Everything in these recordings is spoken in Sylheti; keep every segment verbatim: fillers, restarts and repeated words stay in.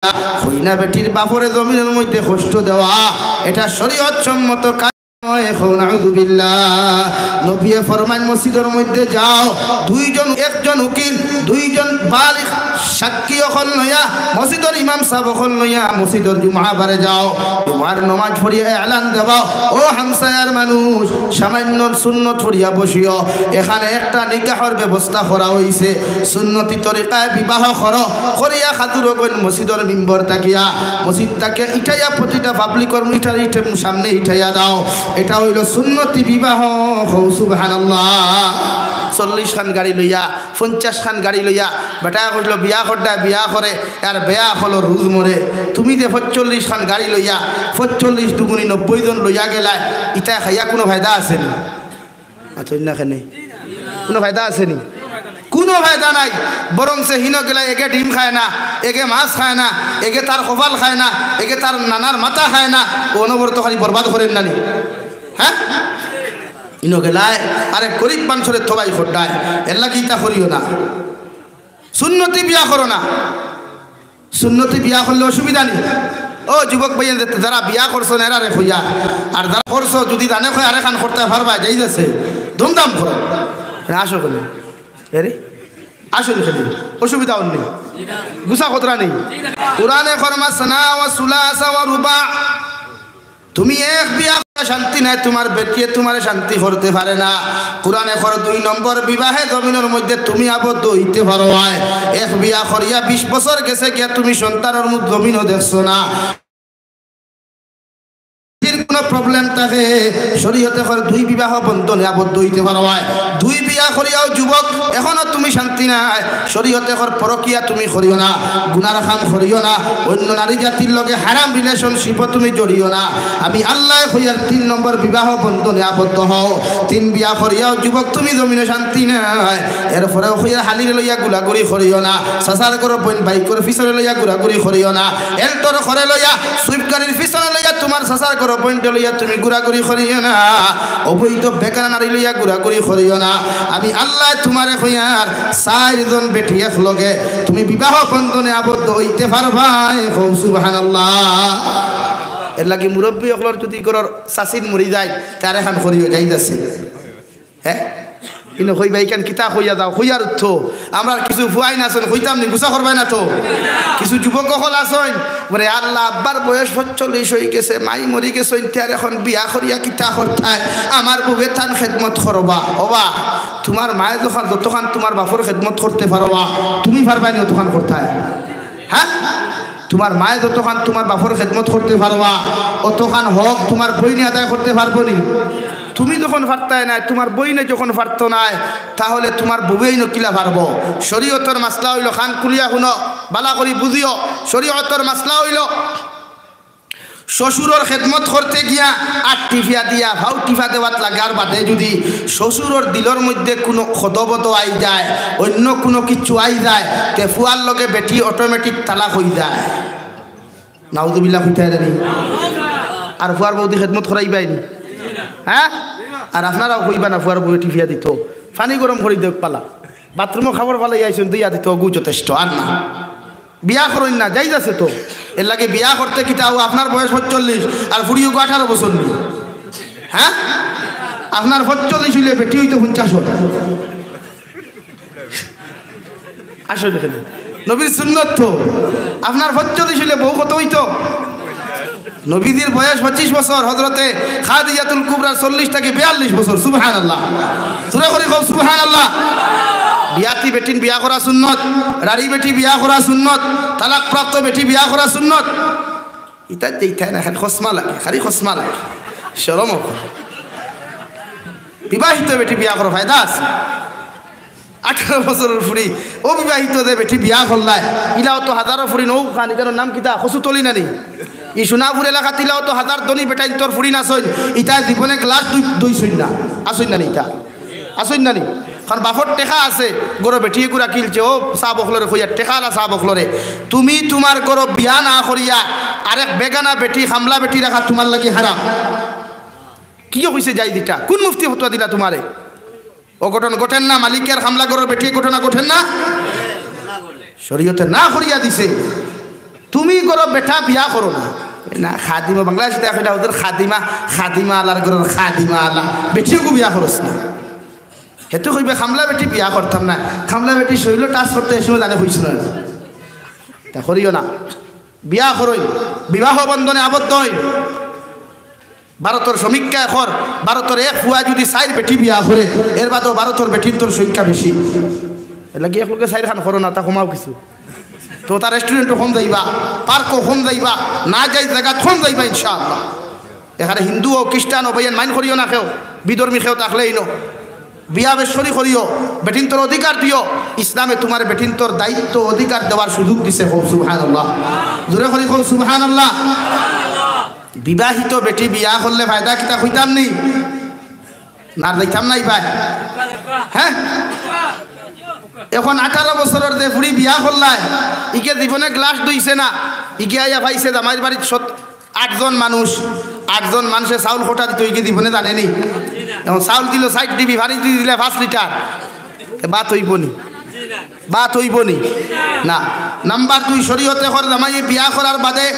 কইনা বেটির বাপরে জমিনর মধ্যে কষ্ট দেওয়া, এটা শরীয়ত সম্মত কাজ নয়। কও নাউজুবিল্লাহ। নবীয়ে ফরমাইন, মসজিদর মধ্যে যাও, দুইজন, একজন উকিল, দুইজন বালিগ সাক্ষী অকল লইয়া, মসজিদর ইমাম সাব অকল লইয়া মসজিদর জুমা বারে যাও, জুমার নমাজ পড়িয়া এলান দেবাও, ও হামসায়ার মানুষ, সামান্য সুন্নত পড়িয়া বসিও, এখানে একটা নিকাহর ব্যবস্থা করা অইছে, সুন্নতি তরিকায় বিবাহ করো, করিয়া খাজুর অকল মসজিদর মিম্বর থাকিয়া, মসজিদ থাকিয়া ইঠাইয়া প্রতিটা পাবলিকর ইঠার ইঠে সামনে ইঠাইয়া দাও। এটা অইলো সুন্নতি বিবাহ। কও সুবহানাল্লাহ। চল্লিশ খান গাড়ি লইয়া, পঞ্চাশ খান গাড়ি লইয়া, বেটায় কইলো বিয়া করডা, বিয়া করে, আর বেয়া অকলর রুজ মরে। তুমি যে পঁয়তাল্লিশ খান গাড়ি লইয়া, পঁয়তাল্লিশ দুগুনি নব্বই জন লইয়া গেলায়, ইতায় খাইয়া কুনু ফায়দা আছে নি? আচ্ছা, না কেনে? কুনু ফায়দা আছে নি? কুনু ফায়দা নাই। বরং সে হিনো গেলায়, এগে ডিম খায় না, এগে মাছ খায় না, এগে তার কপাল খায় না, এগে তার নানার মাথা খায় না, অনবরত খালি বরবাদ করের না নি? হ্যাঁ? ইনো গেলায়, আরে গরিব মানষরে থবাই করডায়, এরলাগি ইতা করিও না। সুন্নতি বিয়া করো না। সুন্নতি বিয়া করলে অসুবিধা নি? ও যুবক ভাইয়াইন, যারা বিয়া করছো না, এরারে কইয়া, আর যারা করছো, যদি জানে কয় আরেকখান করতায় পারবায়, জায়েজ আছে, ধুমধাম করো। না, আসো কেনে? এরে, আসো কেনে? অসুবিধা অর নি? গুছা খতরা নি? কুরআনে কর মাসনা ওয়া সুলাসা ওয়া রুবা। তুমি এক বিয়া করিয়া শান্তি নাই, তুমার বেটিয়ে তুমারে শান্তি করতে পারে না। কুরআনে কর দুই নম্বর বিবাহে জমিনর মধ্যে তুমি আবদ্ধ অইতে পারো আয়। এক বিয়া করিয়া বিশ বছর গেছে গিয়া তুমি সন্তানর মুখ জমিনও দেখছো না। যদি কুনু problem থাকে, শরীয়তে কর দুই বিবাহ বন্ধনে আবদ্ধ অইতে পারো আয়। দুই বিয়া করিয়াও যুবক এখনো তুমি শান্তি নাই, শরীয়তে কর পরকিয়া তুমি করিও না, গুনার কাম করিও না, অন্য নারী জাতির লগে হারাম relationship-ও তুমি জড়িও না। আমি আল্লায় কইয়ার তিন নম্বর বিবাহ বন্ধনে আবদ্ধ হও। তিন বিয়া করিয়াও যুবক তুমি জমিনো শান্তি নাই। এরপরেও কইয়ার হালিরে লইয়া ঘুরাঘুরি করিও না, চাচার ঘরর বইন বাইকর পিছনে লইয়া ঘুরাঘুরি করিও না, Alto-র ঘরে লইয়া, Swift গাড়ির পিছনে লইয়া তুমার চাচার ঘরর বইনরে লইয়া তুমি ঘুরাঘুরি করিও না। অবৈধ বেগানা নারী লইয়া ঘুরাঘুরি করিও না। আমি আল্লায় তুমারে কইয়ার, চাইরজন বেটি একলগে তুমি বিবাহ বন্ধনে আবদ্ধ অইতে পারবায়। কও সুবহানাল্লাহ। এরলাগি মুরব্বি অকলর যদি ঘরর চাচিন মরি যায়, তার এখান করিও জায়েজ আছে। হ্যাঁ? ইনো কইবা, ইখান কিতা কইয়া যাও, কইয়ার তো। আমরার কিছু পুয়াইন আছইন, কইতাম নি, গুছা করবায় না তো। কিছু যুবক অকল আছইন, বলে, "আল্লাহ, আব্বার বয়স পঁয়তাল্লিশ অইগেছে, মাই মরি গেছইন, তে আর এখন বিয়া করিয়া কিতা করতায়? আমার বউয়ে তান খেদমত করবা।" ওবা, তুমার মায়ে যখন, যতখান তুমার বাপর খেদমত করতে পারবা, তুমি পারবায় নি অতখান করতায়? হ্যাঁ? তুমার মায়ে যতখান তুমার বাপর খেদমত করতে পারবা, অতখান হক তুমার বইনে আদায় করতে পারবো নি? তুমি যখন পারতায় নায়, তুমার বইনে যখন পারতো নায়, তাহলে তুমার বউয়ে ইনো কিলা পারবো? শরীয়তর মাসলা অইলো, কান খুলিয়া হুনো, ভালা করি বুঝিও, শরীয়তর মাসলা অইলো, শ্বশুরর খেদমত করতে গিয়া আত টিপিয়া দিয়া, পাও টিপা দেওয়াত লাগার বাদে যদি শ্বশুরর দিলর মধ্যে কুনু খদবদ আই যায়, অইন্য কুনু কিচ্ছু আই যায়, তে পুয়ার লগে বেটি automatic তালাক অই যায়। নাউজুবিল্লাহ কইতায় নি? আর পুয়ার বউদি খেদমত করাইবায় নি? হ্যাঁ? আর আপনারাও কইবা না, পুয়ার বউয়ে টিপিয়া দিতো, পানি গরম করি দেউক পালা, বাথরুমো কাপড় ফালাইয়া আইছইন, ধুইয়া দিতো, অগু যথেষ্ট, আর না। বিয়া করইন না, জায়েজ আছে তো। এরলাগি বিয়া করতে কিতা অউ, আপনার বয়স পঁয়তাল্লিশ আর ফুড়ি অগু আঠারো বছর নি। হ্যাঁ? আপনার পঁয়তাল্লিশ অইলে বেটি অইতো পঞ্চাশ অর। আসলে কেনে? নবীর সুন্নত তো। আপনার পঁয়তাল্লিশ অইলে বউ কত অইতো? নবীজির বয়স পঁচিশ বছর, হযরতে খাদিজাতুল কুবরার চল্লিশ থাকি বিয়াল্লিশ বছর। সুবহানাল্লাহ। জোরে করি কও, সুবহানাল্লাহ। বিয়াতি বেটিন বিয়া করা সুন্নত, রাড়ি বেটি বিয়া করা সুন্নত, তালাকপ্রাপ্ত বেটি বিয়া করা সুন্নত। ইতা যে ইতা না, খালি খসমা লাগে, খালি খসমা লাগে। শরম অর। বিবাহিত বেটি বিয়া করো, ফায়দা আছে। আঠারো বছরর ফুড়ি, অবিবাহিত যে বেটি বিয়া করলায়, ইলাও তো হাজারো ফুড়ি নৌ খান, ইতার নাম কিতা? কচুতলি না নি? ই সোনাপুর এলাকাত ইলাও তো হাজার ধনী বেটাইন্তর ফুড়ি আছইন, ইতায় জীবনে গ্লাস ধুই-, ধুইছইন না। আছইন না নি ইতা? আছইন না নি? কারণ বাপর টেকা আছে, ঘরো বেটি এগু রাখিলছে, ও সাব অকলরে কইয়া, টেকাআলা সাব অকলরে, তুমি তুমার ঘরো বিয়া না করিয়া আরেক বেগানা বেটি, কামলা বেটি রাখা তুমার লাগি হারাম। কিয়ে কইছে জায়েজ ইতা? কুন মুফতি ফতোয়া দিলা তুমারে? অঘটন ঘটের না, মালিকের কামলা ঘরর বেটি, ঘটনা ঘটের না? শরীয়তে না করিয়া দিছে। তুমি করো বেটা, বিয়া করো না। না, খাদিমা, বাংলাদেশে দেখো এটা ওদের খাদিমা, খাদিমা আলার ঘরর খাদিমা আলা, বেটিও বিয়া করস না। হেতু কইবে, "কামলা বেটি বিয়া করতাম না, কামলা বেটি শরীরও টাচ করতে এ সময় জানে কইস না।" তা করিও না, বিয়া করইন, বিবাহ বন্ধনে আবদ্ধ হইন। ভারতর সমীক্ষা এখন, ভারতর এক ফুয়া যদি চাইর বেটি বিয়া করে, এর বাদেও ভারতর বেটিন্তর সংখ্যা বেশি। এর লাগি এক লগে চাইর খান করো না, তা কমাও কিছু। তো তার রেস্টুরেন্টও কম যাইবা, পার্কও কম যাইবা, না যাই জায়গা কম যাইবা ইনশাআল্লাহ। এখানে হিন্দু ও খ্রিস্টান ও ভাইয়ান মাইন করিও না কেউ, বিধর্মী কেউ থাকলেই নো। বিয়া বেশ করি করিও, বেটিন্তর অধিকার দিও। ইসলামে তোমার বেটিন্তর দায়িত্ব অধিকার দেওয়ার সুযোগ দিছে। কও সুবহানাল্লাহ। জোরে করি কও সুবহানাল্লাহ। বিবাহিত বেটি বিয়া করলে ফায়দা কিতা কইতাম নি? না যাইতাম নাই ভাই। হ্যাঁ, এখন আঠারো বছরর যে ফুড়ি বিয়া করলায়, ইগে জীবনে গ্লাস ধুইছে না, ইগে আইয়া পাইছে জামাইর বাড়িত সত-, আটজন মানুষ, আটজন মানুষে চাউল কটা দিত, ইগে জীবনে জানে নি? এখন চাউল দিল চাইর ডিবি, পানি দি দিলে পাঁচ লিটার, তে ভাত অইবো নি? ভাত অইবো নি? না। নাম্বার দুই, শরীয়তে কর জামাই বিয়া করার বাদে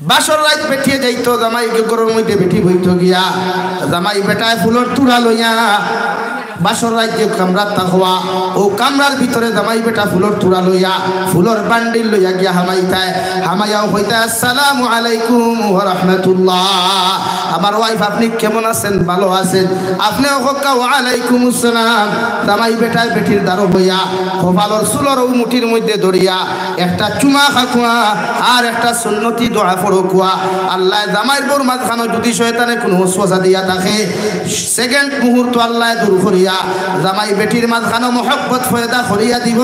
বাসর রাইত বেটিয়ে যাইতো, জামাই ঘরর মধ্যে বেটি বইতো গিয়া, জামাই বেটায় ফুলর তুড়া লইয়া, বাসর রাইত যে কামরাত থাকবা, অউ কামরার ভিতরে জামাই বেটা ফুলর তুড়া লইয়া, ফুলর বান্ডিল লইয়া গিয়া হামাইতায়, হামাইয়াও কইতায়, "আসসালামু আলাইকুম ওয়া রাহমাতুল্লাহ। আমার ওয়াইফ, আপনি কেমন আছেন? ভালো আছেন?" আপনেও কউক্কা, "ওয়া আলাইকুম আসসালাম।" জামাই বেটায় বেটির দ্বারো বইয়া, কপালর চুলর অউ মুঠির মধ্যে ধরিয়া, একটা চুমা খাউক্কা, আর একটা সুন্নতি দোয়া পড়উক্কা। আল্লায় জামাইর বউর মাঝখানো যদি শয়তানে কুনু ওয়াসওয়াসা দিয়া থাকে, সেকেন্ড মুহূর্ত আল্লায় দূর করিয়া জামাই বেটির মাঝখানো মহব্বত পয়দা করিয়া দিবো।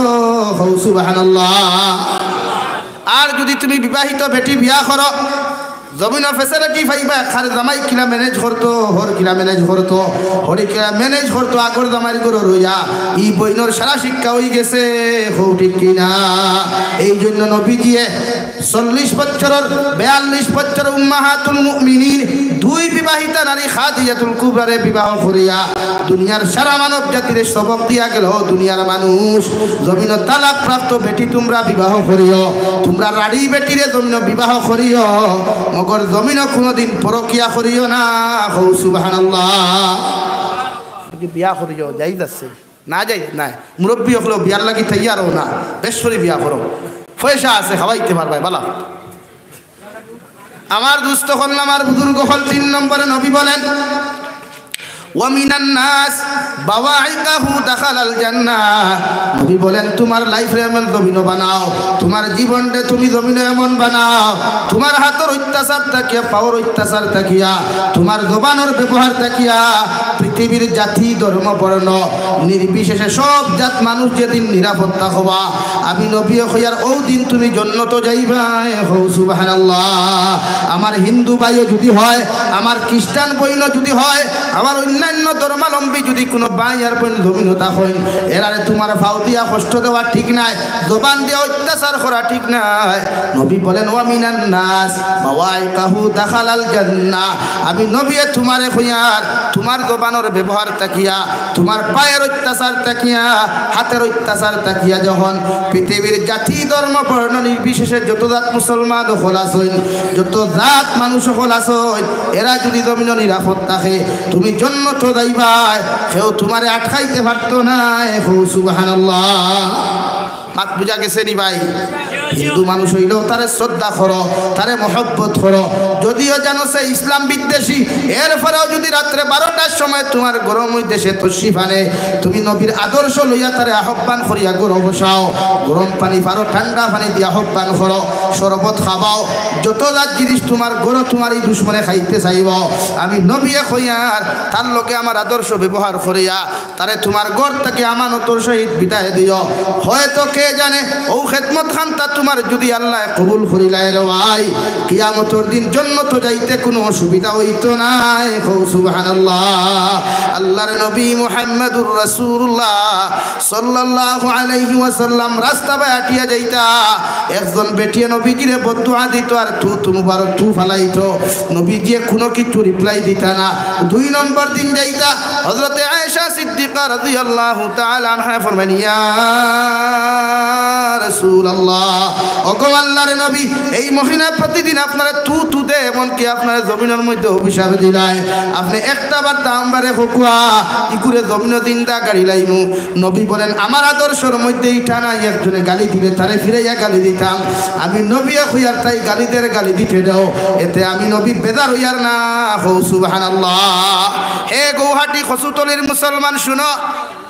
কও সুবহানাল্লাহ। আর যদি তুমি বিবাহিত বেটি বিয়া করো, জমিনো facility পাইবা, কার জামাই কিলা ম্যানেজ করতো, হর কিলা ম্যানেজ করতো, হরি কিলা ম্যানেজ করতো, আগর জামাইর ঘরো রইয়া, ই বইনর সারা শিক্ষা অইগেছে, কও ঠিক কিনা? এই জন্য নবীজিয়ে চল্লিশ বছরর, বিয়াল্লিশ বছরর উম্মাহাতুল মুমিনিন, দুই বিবাহিতা নারী খাদিজাতুল কুবরারে বিবাহ করিয়া দুনিয়ার সারা মানব জাতিরে সবক দিয়া গেল, দুনিয়ার মানুষ, জমিনো তালাক প্রাপ্ত বেটি তুমরা বিবাহ করিও, তুমরা রাড়ি বেটিরে জমিনো বিবাহ করিও, মগর জমিনো কুনুদিন পরকিয়া করিও না। কও সুবহানাল্লাহ। বিয়া করিও, জায়েজ আছে, না জায়েজ নায়। মুরব্বি অকলেও বিয়ার লাগি তৈয়ার অও না, বেশ করি বিয়া করো, পয়সা আছে, খাওয়াইতে পারবায়, বালা। আমার দুস্ত অকল, আমার বুজুর্গ অকল, তিন নম্বরে নবী বলেন, "ওয়া মিনান নাস বাওয়াইকাহু দাখালাল জান্নাহ।" নবী বলেন, "তুমার লাইফরে এমন জমিনো বানাও, তুমার জীবনরে তুমি জমিনো এমন বানাও, তুমার হাতর অত্যাচার থাকিয়া, পাওর অত্যাচার থাকিয়া, তুমার জবানর ব্যবহার থাকিয়া পৃথিবীর জাতি, ধর্ম, বর্ণ নির্বিশেষে সব জাত মানুষ যেদিন নিরাপত্তা হবা, আমি নবীয়ে কইয়ার অউ দিন তুমি জন্নতো যাইবায়।" কও সুবহানাল্লাহ। আমার হিন্দু ভাইও যদি হয়, আমার খ্রিস্টান বইনও যদি হয়, আমার অন্যান্য ধর্মাবলম্বী যদি কুনু ভাই আর বইন জমিনো থাকইন, এরারে তুমার ফাও দিয়া কষ্ট দেওয়া ঠিক নায়, জবান দিয়া অত্যাচার করা ঠিক নায়। নবী বলেন, "ওয়া মিনান নাস বাওয়াইকাহু দাখালাল জান্নাহ।" আমি নবীয়ে তুমারে কইয়ার, তুমার জবানর ব্যবহার থাকিয়া, তুমার পায়ের অত্যাচার থাকিয়া, হাতের অত্যাচার থাকিয়া যখন পৃথিবীর জাতি, ধর্ম, বর্ণ নির্বিশেষে যত জাত মুসলমান অকল আছইন, যত জাত মানুষ অকল আছইন, এরা যদি জমিনো নিরাপদ থাকে, তুমি জন্নতো যাইবায়, কেউ তুমারে আটকাইতে পারতো নায়। কও সুবহানাল্লাহ। মাত বুঝা গেছে নি ভাই? হিন্দু মানুষ অইলেও তারে শ্রদ্ধা করো, তারে মহব্বত করো। যদিও জানো সে ইসলাম বিদ্বেষী, এরপরেও যদি রাত্রে বারোটার সময় তুমার ঘরর মধ্যে সে তশরিফ আনে, তুমি নবীর আদর্শ লইয়া তারে আহ্বান করিয়া ঘরো বসাও। গরম পানি পারো, ঠান্ডা পানি দিয়া আহ্বান করো, শরবত খাবাও, যত জাত জিনিস তুমার ঘরো তুমার ই দুশমনে খাইতে চাইবো, আমি নবীয়ে কইয়ার তার লগে আমার আদর্শ ব্যবহার করিয়া তারে তুমার ঘর থাকি আমানতর সহিত বিদায় দিও। হয়তো কে জানে, অউ খেদমত খানতা তুমার যদি আল্লায় কবুল করিলায় রে ভাই, কিয়ামতর দিন জন্নতো যাইতে কুনু অসুবিধা অইতো নায়। কও সুবহানাল্লাহ। আল্লাহর নবী মুহাম্মাদুর রাসূলুল্লাহ সাল্লাল্লাহু আলাইহি ওয়াসাল্লাম রাস্তা বায় আটিয়া যাইতা, একজন বেটিয়ে নবীজিরে বদদোয়া দিত আর থু থু মুবারক থু ফালাইতো। নবীজিয়ে কুনু কিচ্ছু রিপ্লাই দিতা না। দুই নম্বর দিন যাইতা, হযরতে আয়েশা সিদ্দিকা রাদিয়াল্লাহু তাআলা আনহা ফরমাইন, ইয়া রাসূলুল্লাহ, ওগো আল্লাহর নবী, এই মহিলা প্রতিদিন আপনারে তু তু দে, এমনকি আপনারে জমিনর মধ্যে অভিশাপ দিলায়। আপনে একটা বার তাম্বারে হকুয়া, ইকুরে জমিনো জিন্দা গাড়ি লাইমু।" নবী বলেন, "আমার আদর্শর মধ্যে ইটা নাই, একজনে গালি দিলে তারে ফিরাইয়া গালি দিতাম। আমি নবীয়ে কইয়ার তাই গালি দের, গালি দিতে দেও, এতে আমি নবী বেজার অইয়ার না।" হো সুবহানাল্লাহ। হে গৌহাটি কচুতলির মুসলমান, শুনো,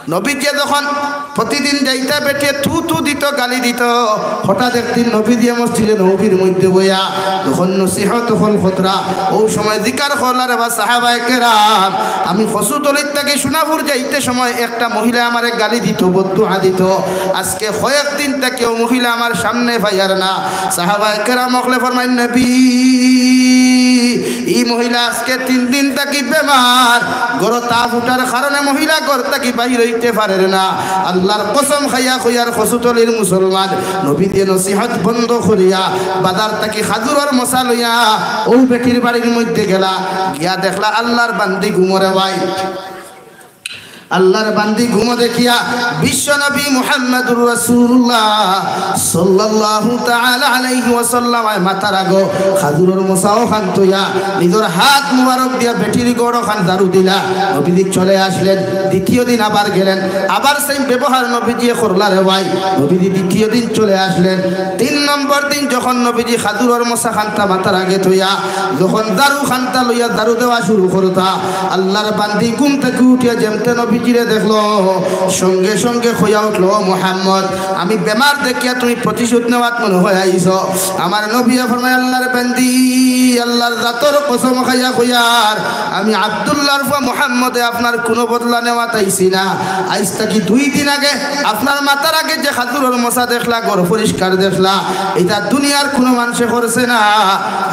নবীজিয়ে যখন প্রতিদিন যাইতা বেটিয়ে তু তু দিত, গালি দিত, হঠাৎ একদিন নবীজিয়ে মসজিদে নববীর মধ্যে বইয়া যখন নসিহত হল খতরা, ও সময় জিকার করলা, "রে বা সাহাবায়ে কেরাম, আমি কচুতলির থাকি সোনাপুর যাইতে সময় একটা মহিলা আমারে গালি দিত, বদদোয়া দিত। আজকে কয়েকদিন থাকি ও মহিলা আমার সামনে পাইয়ার না।" সাহাবায়ে কেরাম অকলে ফরমাইন, "নবী, ই মহিলা আজকে তিন দিন থাকি বেমার, ঘরো তাপ উঠার কারণে মহিলা ঘর থাকি বাইর অইতে পারের না।" আল্লাহর কসম খাইয়া কইয়ার কচুতলির মুসলমান, নবীজিয়ে নসিহত বন্ধ করিয়া বাজার থাকি খাজুরর মশা লইয়া ও বেটির বাড়ির মধ্যে গেলা, গিয়া দেখলা আল্লাহর বান্দি ঘুমো রে ভাই। আল্লাহর বান্দি ঘুমো দেখিয়া বিশ্বনবী মুহাম্মাদুর রাসূলুল্লাহ সাল্লাল্লাহু তাআলা আলাইহি ওয়াসাল্লাম মাথার আগো খাজুরর মশা অখান থইয়া নিজর হাত মুবারক দিয়া বেটির ঘর অখান ঝাড়ু দিলা। নবীজি চলে আসলেন, দ্বিতীয় দিন আবার গেলেন, আবার same ব্যবহার নবীজিয়ে করলা রে ভাই। নবীজি দ্বিতীয় দিন চলে আসলেন, তিন নম্বর দিন যখন নবীজি খাজুরর মশা খান্তা মাথার আগে থইয়া যখন ঝাড়ু খান্তা লইয়া ঝাড়ু দেওয়া শুরু করতা, আল্লাহর বান্দি ঘুম থাকি উঠিয়া যেমতে নবীজিরে দেখলো, সঙ্গে সঙ্গে কইয়া উঠলো, "ও মুহাম্মদ, আমি বেমার দেখিয়া তুমি প্রতিশোধ নেওয়াত মনে হয় আইছো।" আমার নবীয়ে ফরমায়, "আল্লাহর বান্দি, আল্লাহর জাতর কসম খাইয়া কইয়ার, আমি আব্দুল্লাহর ফুয়া মুহাম্মদে আপনার কোনো বদলা নেওয়াত আইছি না। আইজ থাকি দুই দিন আগে আপনার মাথার আগে যে খাজুরর মশা দেখলা, ঘর পরিষ্কার দেখলা, ইটা দুনিয়ার কোনো মানষে করছে না,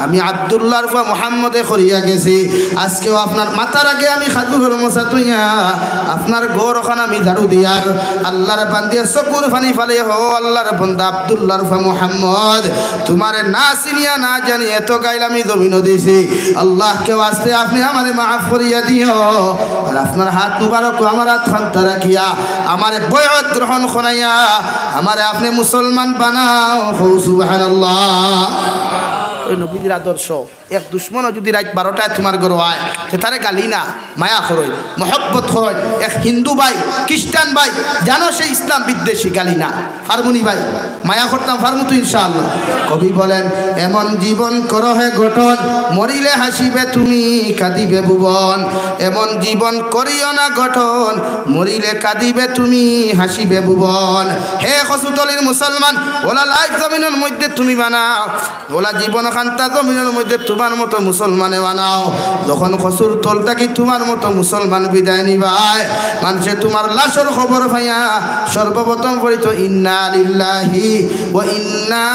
আমি আব্দুল্লাহর ফুয়া মুহাম্মদে করিয়া গেছি। আজকেও আপনার মাথার আগে আমি খাজুরর মশা থইয়া আপনার ঘর অখান আমি ঝাড়ু দিয়ার।" আল্লাহর বান্দিয়ে চকুর পানি ফালে, "হো আল্লাহর বান্দা আব্দুল্লাহর ফুয়া মুহাম্মদ, তুমারে না চিনিয়া না জানি এত গাইল আমি জমিনো দিছি। আল্লাহকে ওয়াস্তে আপনে আমারে মাফ করিয়া দিও। আর আপনার হাত মুবারক আমার হাত খান্তা রাখিয়া আমারে বয়ত গ্রহণ করাইয়া আমারে আপনে মুসলমান বানাও।" হো সুবহানাল্লাহ। ওই নবীজির আদর্শ, এক দুশমনও যদি রাইত বারোটায় তুমার ঘরো আয়, তে তারে গালি না, মায়া করইন, মহব্বত করইন। এক হিন্দু ভাই, খ্রিস্টান ভাই, জানো সে ইসলাম বিদ্বেষী, গালি না। পারমুনি ভাই? মায়া করতাম, পারমু তো ইনশাআল্লাহ। কবি বলেন, "এমন জীবন করো হে গঠন, মরিলে হাসিবে তুমি, কাঁদিবে ভুবন। এমন জীবন করিও না গঠন, মরিলে কাঁদিবে তুমি, হাসিবে ভুবন।" হে কচুতলির মুসলমান, অলা life জমিনর মধ্যে তুমি বানাও, অলা জীবন খান্তা জমিনর মধ্যে তুমার মতো মুসলমানে বানাও। যখন কচুতল থাকি তুমার মতো মুসলমান বিদায় নিবায়, মানষে তুমার লাশর খবর পাইয়া সর্বপ্রথম পড়িতো, "ইন্না লিল্লাহি ওয়া ইন্না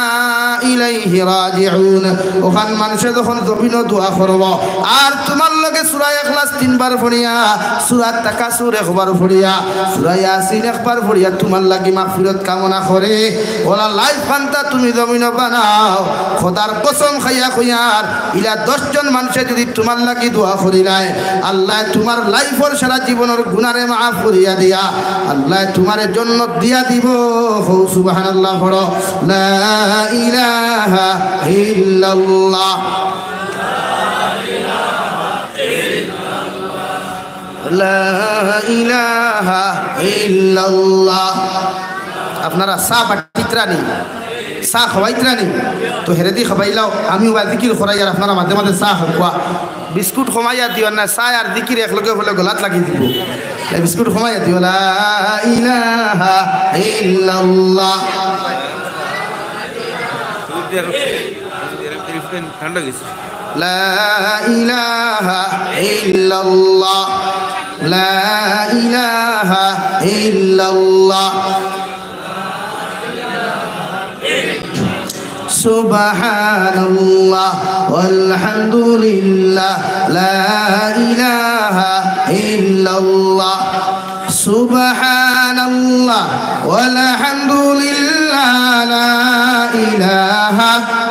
ইলাইহি রাজিউন।" অখান মানষে যখন জমিনো দোয়া করবো, আর তুমার লগে সূরা ইখলাস তিনবার পড়িয়া, সূরা তাকাসুর একবার পড়িয়া, সূরা ইয়াসিন একবার পড়িয়া তুমার লাগি মাগফিরাত কামনা করে, অলা life খান্তা তুমি জমিনো বানাও। খোদার কসম খাইয়া কইয়ার, ইলা দশ জন মানষে যদি তুমার লাগি দোয়া করিলায়, আল্লায় তুমার life-র সারা জীবনর গুনারে মাফ করিয়া দিয়া আল্লায় তুমারে জন্নত দিয়া দিবো। হো সুবহানাল্লাহ পড়ো। লা ইলাহা ইল্লাল্লাহ। লা ইলাহা ইল্লাল্লাহ। আপনারা চা বাটিত্রা নি, চা খাওয়াইত্রা নি, তো হেরেদি খাবাইলাও। আমি ওবা জিকির করাইয়ার, আপনারা মাঝে মাঝে চা খাওয়া। বিস্কুট কমাইয়া দিও না, চা আর জিকির একলগে অইলে গলাত লাগি দিবো। এই বিস্কুট কমাইয়া দিও। লা ইলাহা ইল্লাল্লাহ। ঠান্ডা গেছে। লা ইলাহা ইল্লাল্লাহ, লা ইলাহা ইল্লাল্লাহ। সুবহানাল্লাহ, ওয়ালহামদুলিল্লাহ, লা ইলাহা ইল্লাল্লাহ। সুবহানাল্লাহ, ওয়ালহামদুলিল্লাহ, লা ইলাহা